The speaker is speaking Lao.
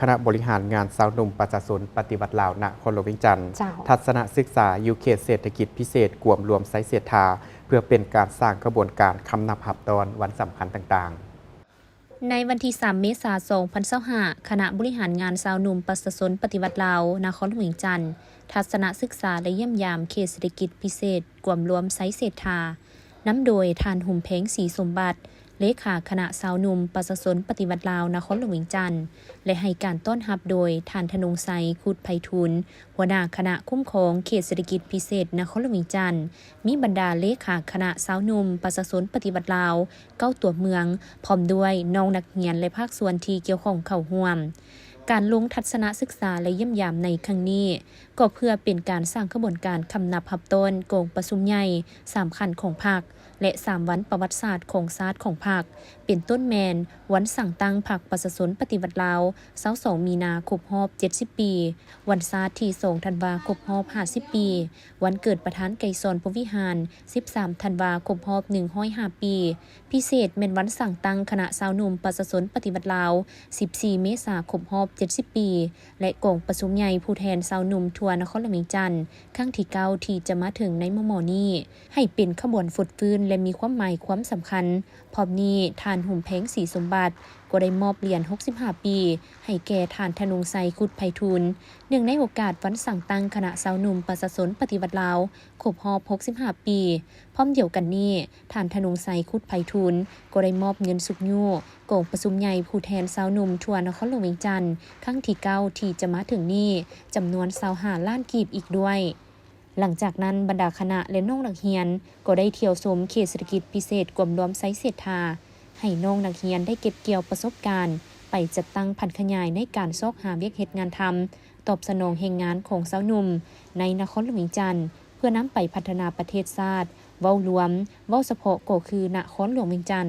ຄະນະບໍລິຫານງານຊາວໜຸ່ມປະຊາຊົນປະຕິວັດລາວນະຄອນຫຼວງວຽງຈັນ ເຈົ້າ ທັດສະນະສຶກສາຢູ່ເຂດເສດຖະກິດພິເສດກວມລວມໄຊເສດຖາ ເພື່ອເປັນການສ້າງຂະບວນການຄຳນັບຮັບຕ້ອນວັນສຳຄັນຕ່າງໆ. ໃນວັນທີສາມ ເມສາ ສອງພັນຊາວຫ້າ ຄະນະບໍລິຫານງານຊາວໜຸ່ມປະຊາຊົນປະຕິວັດລາວນະຄອນຫຼວງວຽງຈັນ ທັດສະນະສຶກສາ ແລະ ຢ້ຽມຢາມເຂດເສດຖະກິດພິເສດກວມລວມໄຊເສດຖາ ນຳໂດຍທ່ານ ຫຸມແພງ ສີສົມບັດ ເລຂາຄະນະຊາວໜຸ່ມປະຊາຊົນປະຕິວັດລາວນະຄອນຫຼວງວຽງຈັນ ແລະ ໃຫ້ການຕ້ອນຮັບໂດຍທ່ານ ທະນົງໄຊ ຄຸດໄພທູນ ຫົວໜ້າຄະນະຄຸ້ມຄອງເຂດເສດຖະກິດພິເສດນະຄອນຫຼວງວຽງຈັນ, ມີບັນດາເລຂາຄະນະຊາວໜຸ່ມປະຊາຊົນປະຕິວັດລາວເກົ້າຕົວເມືອງ ພ້ອມດ້ວຍນ້ອງນັກຮຽນ ແລະ ພາກສ່ວນທີ່ກ່ຽວຂ້ອງເຂົ້າຮ່ວມ. ການລົງທັດສະນະສຶກສາ ແລະ ຢ້ຽມຢາມໃນຄັ້ງນີ້ ກໍເພື່ອເປັນການສ້າງຂະບວນການຄຳນັບຮັບຕ້ອນກອງປະຊຸມໃຫຍ່ສາມຂັ້ນຂອງພັກ ແລະ ສາມວັນປະຫວັດສາດຂອງຊາດຂອງພັກ ເປັນຕົ້ນແມ່ນ ວັນສ້າງຕັ້ງພັກປະຊາຊົນປະຕິວັດລາວ ຊາວສອງ ມີນາ ຄົບຮອບເຈັດສິບປີ, ວັນຊາດທີສອງ ທັນວາ ຄົບຮອບຫ້າສິບປີ, ວັນເກີດປະທານໄກສອນ ພົມວິຫານ ສິບສາມ ທັນວາ ຄົບຮອບໜຶ່ງຮ້ອຍຫ້າປີ, ພິເສດແມ່ນວັນສ້າງຕັ້ງຄະນະຊາວໜຸ່ມປະຊາຊົນປະຕິວັດລາວ ສິບສີ່ ເມສາ ຄົບຮອບເຈັດສິບປີ ແລະ ກອງປະຊຸມໃຫຍ່ຜູ້ແທນຊາວໜຸ່ມທົ່ວນະຄອນຫຼວງວຽງຈັນ ຄັ້ງທີເກົ້າ ທີ່ຈະມາເຖິງໃນມໍ່ໆນີ້ ໃຫ້ເປັນຂະບວນຟົດຟື້ນ ແລະ ມີຄວາມໝາຍຄວາມສຳຄັນ. ພ້ອມນີ້ ທ່ານ ຫຸມແພງ ສີສົມບັດ ກໍໄດ້ມອບຫຼຽນຫົກສິບຫ້າປີ ໃຫ້ແກ່ທ່ານ ທະນົງໄຊ ຄຸດໄພທູນ ເນື່ອງໃນໂອກາດວັນສ້າງຕັ້ງຄະນະຊາວໜຸ່ມປະຊາຊົນປະຕິວັດລາວ ຄົບຮອບຫົກສິບຫ້າປີ. ພ້ອມດຽວກັນນີ້ ທ່ານ ທະນົງໄຊ ຄຸດໄພທູນ ກໍໄດ້ມອບເງິນຊຸກຍູ້ກອງປະຊຸມໃຫຍ່ຜູ້ແທນຊາວໜຸ່ມທົ່ວນະຄອນຫຼວງວຽງຈັນ ຄັ້ງທີເກົ້າ ທີ່ຈະມາເຖິງນີ້ ຈຳນວນຊາວຫ້າລ້ານກີບອີກດ້ວຍ. ຫຼັງຈາກນັ້ນ ບັນດາຄະນະ ແລະ ນ້ອງນັກຮຽນ ກໍໄດ້ທ່ຽວຊົມເຂດເສດຖະກິດພິເສດກວມລວມໄຊເສດຖາ ໃຫ້ນ້ອງນັກຮຽນໄດ້ເກັບກ່ຽວປະສົບການ ໄປຈັດຕັ້ງຜັນຂະຫຍາຍໃນການຊອກຫາວຽກເຮັດງານທຳ ຕອບສະໜອງແຮງງານຂອງຊາວໜຸ່ມໃນນະຄອນຫຼວງວຽງຈັນ ເພື່ອນຳໄປພັດທະນາປະເທດຊາດ. ເວົ້າລວມ, ເວົ້າສະເພາະກໍຄືນະຄອນຫຼວງວຽງຈັນ.